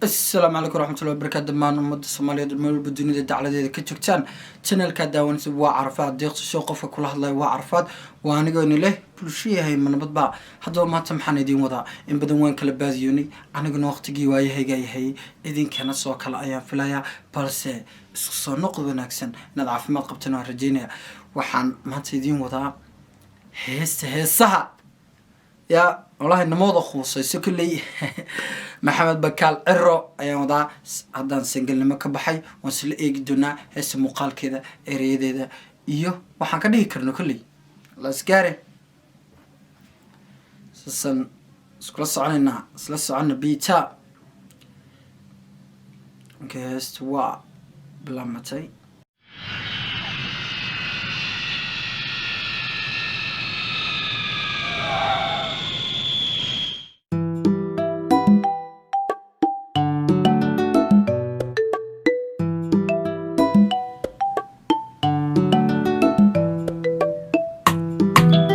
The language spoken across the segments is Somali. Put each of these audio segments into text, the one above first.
Asalaamu calaykum waraxmatullahi wabarakaatu. Dhammaan ummadda Soomaaliyeed meel walba dunida dacladeeda ka joogtaan, channelkaa daawanaysa waa Carafaad Deeqsasho. Qofka kula hadlaya waa Carafaad, waa anigooni leh bulsho yahay manabadba. Haddaba maanta maxaan idiin wadaa? In badan waan kala baadiyoonay, aniguna waqtigii waayahayga yahay, idinkana soo kale ayaan filayaa, balse isku soo noqod wanaagsan. Inaad caafimaad qabtan waan rajeynaya. Waxaan maanta idiin wadaa heesta heesaha yaa walahi namooda khuusayso. Kolley Maxamed Bakaal Ciro ayaan wadaa. Haddaan single-nimo ka baxay, waan isla eegi doonaa heesta muuqaalkeeda, ereyadeeda iyo waxaan ka dhihi karno. Kolley lasgaare sasan iskula soconaynaa, isla socona bita. Okay, heesta waa bilaamatay.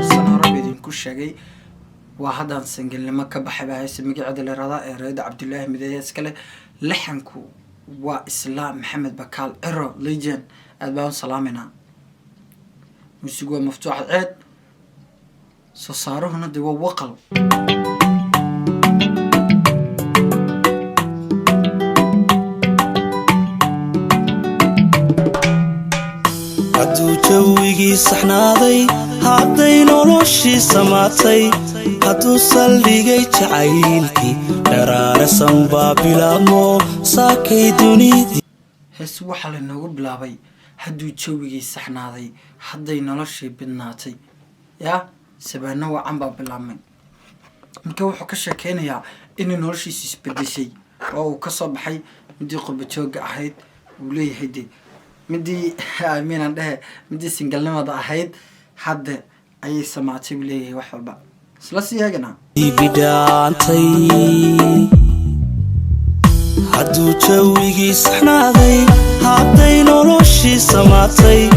San horeba idinku sheegay, waa haddaan single-nimo ka baxay baa heesta magaceeda la yiraahdaa. Ereyada Cabdillaahi Mideeye iskale, laxanku waa isla Maxamed Bakaal Ciro legend, aad baan u salaameynaa. Muusigu waa Maftuuxa Ceed, soo saaruhuna dee waa Waqal. Hadduu jawigii saxnaaday, hadday noloshii samaatay, hadduu saldhigay jacaylkii, dharaarasan baa bilaabmo saakay dunidii. Hees waxaa laynoogu bilaabay hadduu jawigii saxnaaday, hadday noloshii bidnaatay, yaa sabaano wacan baa bilaabmay. Marka wuxuu ka sheekeynayaa inay noloshiisi isbedeshay oo uu kasoo baxay midii qurbajoogga ahayd, uu leeyahay de midii amiinan dhehe, midii single-nimada ahayd hadda ayay samaatay, buu leeyahay. Wax walba isla sii eegana. Bidhaantay hadduu jawigii saxnaaday, hadday noloshii samaatay,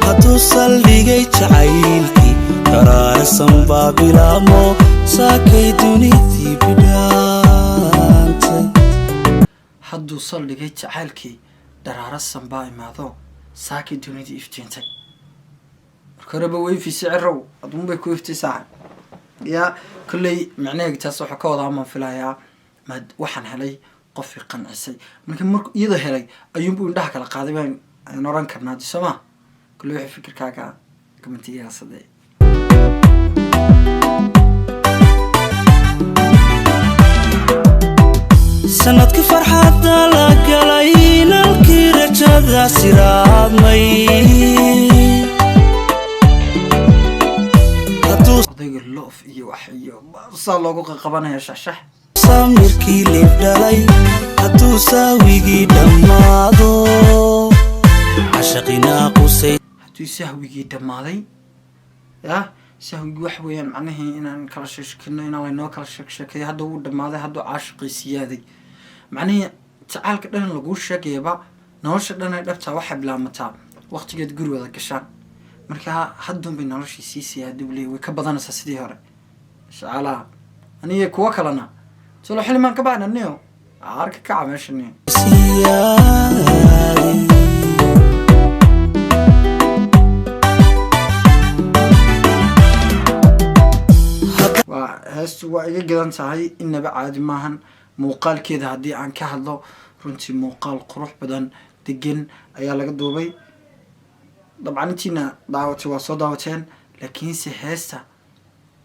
hadduu saldhigay jacaylkii, dharaarasan baa bilaabmo saakay dunidii bidhaantay. Hadduu saldhigay jacaylkii, dharaarasan baa imaado saakii dunidii iftiintay. Marka horeba weyfisi Cirow adunbay ku iftay yaa. Kolley micnaheega taas waxaa ka wadaa amaan filayaa maad waxaan helay qofii qancisay. Marka mark iyadoo helay ayuunbuu indhaha kala qaaday baan aan oran karnaa, di soo ma? Kolley wixii fikirkaaga comment-igaasade. Sanadkii farxadda la galay, nalkii rajada siraadmay, hadduu Odayga loof iyo wax iyo saa loogu qaqabanaya shaxshax. Samirkii liif dhalay, hadduu saawigii dhammaado, cashaqinaa qusay. Hadduu sahwigii dhammaaday, ya sahwigii wax weeyaan macnihii inaan kala sheekino, inaan laynoo kala sheeksheekeeyo, hadda wuu dhammaaday. Hadduu caashiqii siyaaday, macnihii jacaalka dhan laguu sheegayaba, nolosha dhan ee dhabtaa waxay bilaabmataa waqtigeed guri wada gashaan. Marka hadduun bay noloshii sii siyaada, buu leeyay, way ka badanaysaa sidii hore. Shaqaalaha aniga kuwo kalena solo xilimaan ka baxna niyo arka kaca meesha niyo. Siyaaday. Waa heestu, waa iga gadan tahay, inaba caadi maahan. Muuqaalkeeda haddii aan ka hadlo, runtii muuqaal qurux badan, degan ayaa laga duubay. Dabcan intiina daawatay waa soo daawateen, laakiinse heesta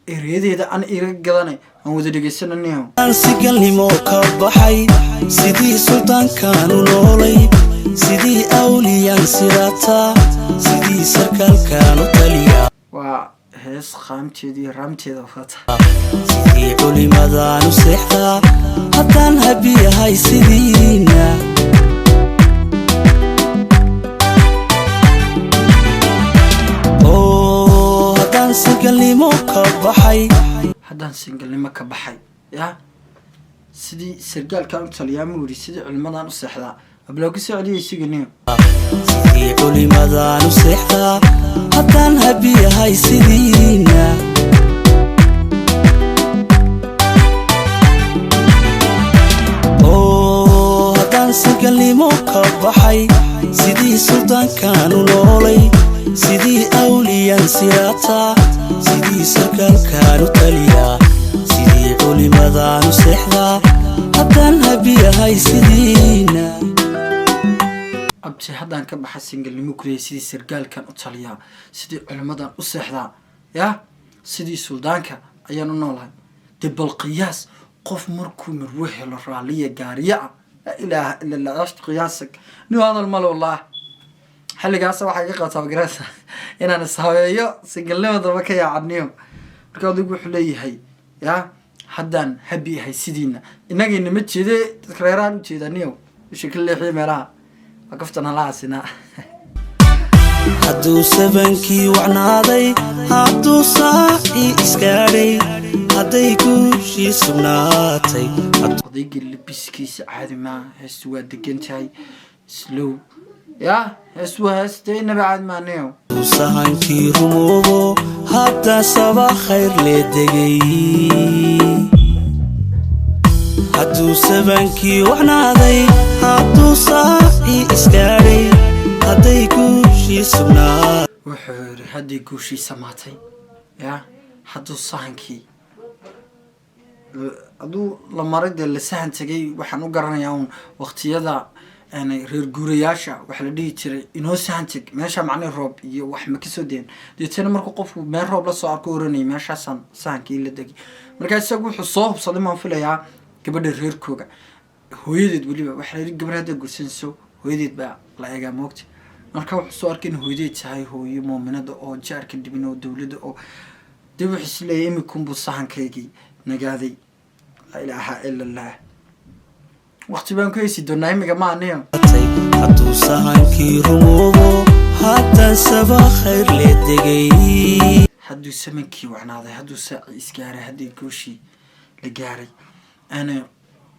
ereyadeeda aan iga gadanay aan wada dhegeysananayo. Aan single-nimo ka baxay, sidii suldaankaanu noolay, sidii awliyaan siraataa, sidii sarkaalkaanu taliyaa. Waa hees qaamteeda iyo raamteeda wata. Sidii culimadaanu seexdaa, haddaan habiyahay sidiina. Oo haddaan single-nimo ka baxay. Haddaan single-nimo ka baxay, ya sidii sargaalkaan u taliyaa mu yidhi, sidii culimadaan u seexdaa, ablaa ku soo celiyay suganiyo. Sidii culimadaanu seexdaa, haddaan habiyahay sidiina. Oo. Haddaan single-nimo ka baxay, sidii suldaankaanu noolay, sidii awliyan siraataa, sidii sarkaalkaanu taliyaa, sidii culimadaanu seexdaa, haddaan habiyahay sidiina. Abti, haddaan ka baxa single-nimo kuleyay, sidii sargaalkan u taliyaa, sidii culimmadan u seexdaa, ya sidii suldaanka ayaan u noolahay. Dee bal qiyaas qof markuu marwo helo raalliya gaariya ah. Laa ilaaha ila Allah, ashtu qiyaasag nin hadal male. Wallah, xilligaas waxaa iga qataa magarasa inaan ishabeeyo, single-nima daba ka yaacaniyo. Marka adigu wuxuu leeyahay, ya haddaan habi ahay sidiina, inagayna ma jeede, dadka reerahan u jeeda niyo isha ka leexiyo meelaha waa kaftan halahaasina. Hadduu sabankii wacnaaday, hadduu saacii isgaadhay, hadday guushii sugnaatay. Odayga labiskiisa caadi maa. Heestu waa degan tahay, slow ya heestu waa hees dee inaba caadi maaniyo. Hadduu sahankii rumoobo, hadda saba khayr lee degay. Hadduu sabankii wacnaaday, hadduu saacii isgaadhay, hadday guushii sugnaatay. Wuxuu yidhi haddii guushii samaatay, ya hadduu sahankii, hadduu la maray, dee la sahan tegay. Waxaan u garanayaa un waqtiyada reer guurayaasha waxaa la dhihi jiray inoo sahan teg meesha, macnihi roob iyo wax ma kasoo deen. Deetana markuu qofku meel roob la soo arko, oranayay meeshaasaan sahankii la degay. Markaa isagu wuxuu soo hubsaday maan filayaa gabadha reerkooga, hooyadeed weliba. Waxaa la yidhi gabadh haddaa gursanayso hooyadeed baa la eegaa, moogta. Marka wuxuu soo arkay in hooyadeed tahay hooyo muuminada oo jaarka dhibin oo dowladda oo dee wuxuu is leeyahay imikunbuu sahankaygii nagaaday. Laa ilaaha ila Allah, waqti baan ku heysi doonaa, imiga ma aniyo. Hadduu sahankii rumoobo, hadda saba khayr lee degay. Hadduu samankii wacnaaday, hadduu saaci isgaaray, haddii gooshii la gaaray, ana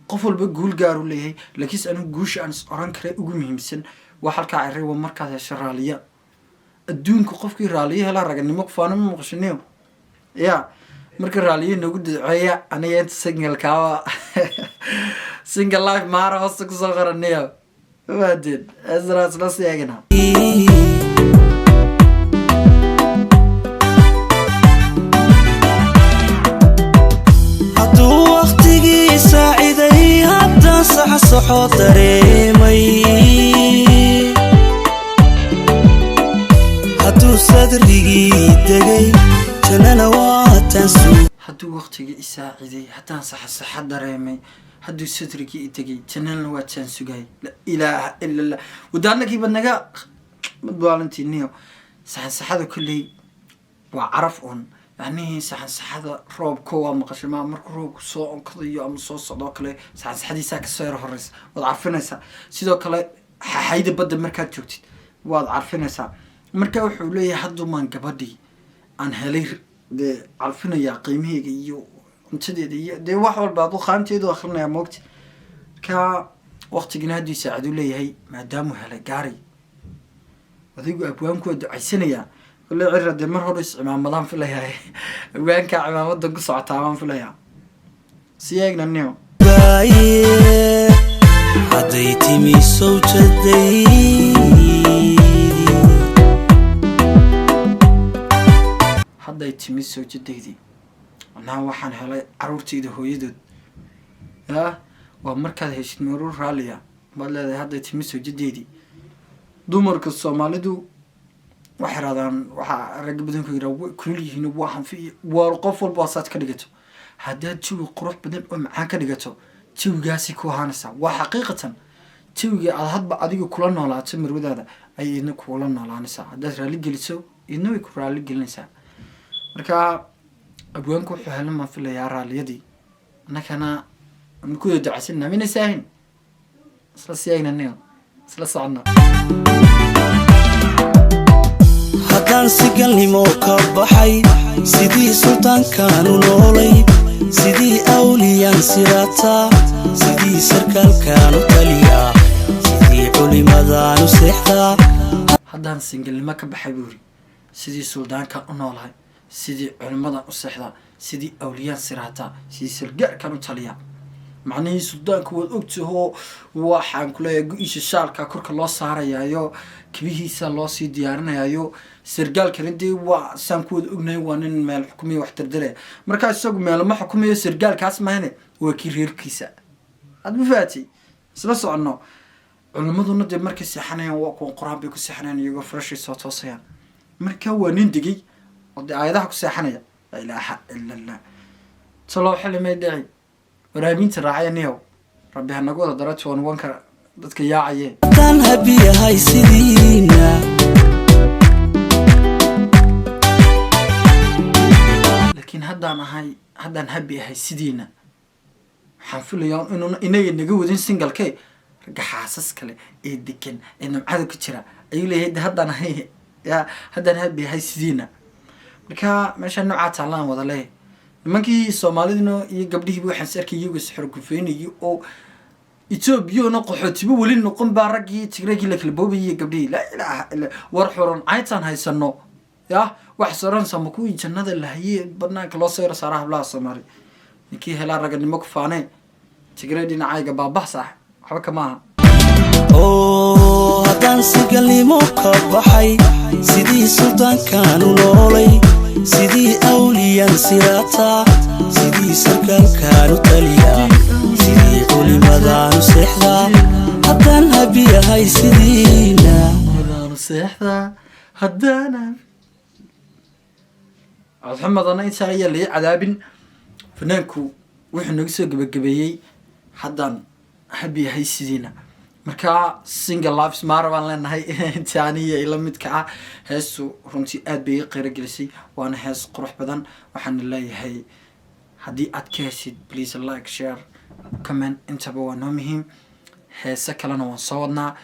qof walba guul gaaru leeyahay, laakiinse anigu guusha aan is oran karay ugu muhiimsan waa halkaa ciray, waa markaad hesho raaliya. Adduunka qofkii raaliyo helaa raganimo kufaano ma maqashiniyo. Ya marka raaliyo noogu duceeya. Aniga inta single-kaaba single life maara hoosta kusoo qoraniyo maadeen esra isla sii eegna. Hadduu wakhtigii saaciday, haddaan saxsaxo dareemay, hadduu sadrigii degay, jannana waataan sug. Hadduu waqtigii isaaciday, haddaan saxasaxa dareemay, hadduu sadrigii i degay, jannana waataan sugay. La ilaaha ila Allah, wadaanakiiba naga madbaalantiiniyo. Saxansaxada kolley waa caraf un, yacnihii saxansaxada roobka waa maqashay ma? Markuu roobku soo onkadayo ama soo socdo oo kale, saxansaxadiisaa kasoo yar horeysa, waad carfinaysaa. Sidoo kale xaxayda badda markaad joogtid waad carfinaysaa. Marka wuxuu leeyahay hadduumaan gabadhii aan helay, dee carfinayaa qiimaheyga iyo cuntadeeda iyo dee wax walba aduu qaanteedu akrinaya, moogta. Marka waqtigina haddii saacaduu leeyahay maadaamuu helay gaari, adigu abwaanku waa ducaysanayaa. Kolley cira dee mar hore is cimaamadaan filayaa, abwaankaa cimaamadan ku socotaa baan filayaa. Sii eegna niyo. Gaaye, hadday timi sawjadaydii. Hadday timi sawjadaydii, macnaha waxaan helay caruurtayda hooyadood. Ya waa markaad heshid maruur raalliya baad leedahay hadday timi sawjadeydii. Dumarka Soomaalidu waxay raadaan, waxaa ragga badanku yiraa way kulul yihiin, waa hanfi iyo waar. Qof walba saad ka dhigato, haddaad jawi qurux badan oo macaan ka dhigato, jawigaasi ku ahaanaysaa. Waa xaqiiqatan, jawiga aad hadba adiga kula noolaato marwadaada ayay idna kula noolaanaysaa. Haddaad raalli geliso, idna way ku raalli gelinaysaa. Marka abwaanku wuxuu helan baan filayaa raalliyadii, annakana aan ku ducaysanaa minaysa ahayn. Isla siyaagna niyo isla soconna. Haddaan single-nimo ka baxay, sidii suldaankaanu noolay, sidii awliyaan siraataa, sidii sarkaalkaanu taliyaa, sidii culimadaanu seexdaa. Haddaan single-nimo ka baxay buu yiri, sidii suldaankaan u noolahay, sidii culimmadan u seexdaa, sidii awliyaan siraataa, sidii sargaarkaan u taliyaa. Macnihii suldaanku waad ogtahoo, waxaan kuleeyahay go-iisha shaalka korka loo saarayaayo, kabihiisa loo sii diyaarinayaayo. Sargaalkana dee waa saan ku wada ognahay, waa nin meel xukumiya, wax dirdiraya. Markaa isagu meelama xukumayo, sargaalkaas mahane, waa kii reerkiisa. Aad ma fahatay? Isla soconno. Culimmaduna dee markay seexanayaan waa kuwan Qur-aan bay ku seexanayaan, iyagoo farashay soo toosayaan. Marka waa nin degay oo dee aayadaha ku seexanaya. Laa ilaaha ila Allah. Taloo xili may dhici waraamiinta raacaya niyow. Rabbi ha nagu wada daro 21-ka dadka yaacaye. Haddaan happy ahay sidiina. Laakiin haddaan ahay, haddaan happy ahay sidiina, waxaan filayaa inuuna inaga naga wadin single-ke, ragga xaasas kale ee degan ee nimcada ku jira ayuu leeyahay. De haddaan ahay ya, haddaan happy ahay sidiina. Marka meesha noocaa taallaan wada leeyahay nimankii Soomaaliduna iyo gabdhihiiba, waxaan is arkay iyagoo isxorgufeynayay oo Etoobiyona qaxootiba weli noqon baa raggii Tigreegii la kala boobayay gabdhihii. Laa ilaaha illa. War xuran cayntaan haysano yah, wax soranaysaa ma kuwii jannada lahayee banaanka loo soo yaro saara hablaha Soomaali. Ninkii helaa raganimo ku faanee. Tigree dhinacayga baabah saax, waxba kama aha. Oo haddaan single-nimo ka baxay, sidii suldaankaanu noolay, sidii awliyan siraataa, sidii sarkaalkaanu taliyaa, sidii culimadaanu seexdaa, haddaan happy ahay sidiina. Wadaanu seexdaa haddaana codxumadana intaa ayaa lai cadaabin. Fanaanku wuxuu naga soo gebagabeeyey haddaan happy ahay sidiina. Markaa single lives matter baan leenahay intaaniya ila midka ah. Heestu runtii aad bay ii qeyro gelisay, waana hees qurux badan. Waxaana leeyahay, haddii aad ka heshid, please like, share, comment, intaba waa noo muhiim. Heese kalena waan soo wadnaa,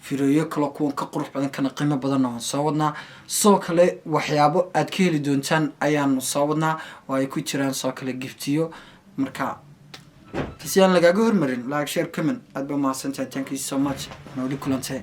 firoyo kale kuwan ka qurux badan kana qiimo badanna waan soo wadnaa. Sidoo kale waxyaabo aad ka heli doontaan ayaanu soo wadnaa oo ay ku jiraan sidoo kale giftiyo. Marka si aan lagaaga hormarin, like, share, comment. Aad ba mahadsantahay. Thank you so much. Nooli kulantee.